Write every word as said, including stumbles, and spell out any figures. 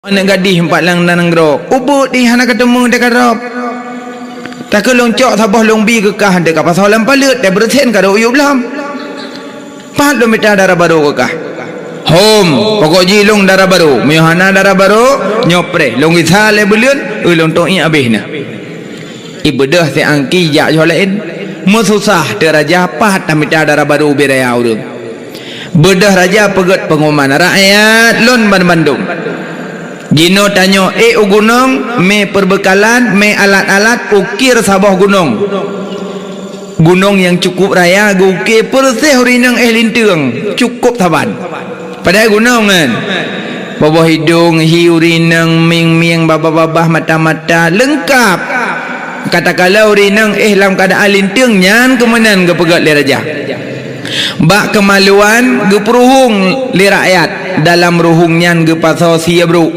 Aneuk gadih empat lam nanggroe, ubit di hana kateumeung teuka drob. Takeu lôn cok saboh lôn bi keu kah teuka pasoe lam paleuet, teubeureusen ka rot yub lom. Pat lôn mita dara barô keu kah? Hom, pokok jih lôn dara barô. Meunyoe hana dara barô, nyoe preh lôn gisa lé buleuen, eu lôn toiek abéh na. Ibeudôh si Angki jak yoh laén. Meususah teuk raja, pat tamita dara barô ubé raya ureuëng. Beudôh raja peugét peunguman, "Rakyat lôn banmandum, jinoe tanyoe ék u gunong, mé peubeukalan, mé alat-alat, ukeue saboh gunong. Gunong nyang cukup raya geuukeue peureuseh urineueng éh linteueng, cukup saban." Padahai gunong kan? Boboh idong, hi urineueng, mieng-mieng, babah-babah, mata-mata, leungkab. Katakala urineueng éh lam keuadaan linteueng, nyan keumeunan geupeugét lé raja. Bak keumaluan geupeuruhueng lé rakyat, dalam ruhueng nyan geupasoe sie brôk.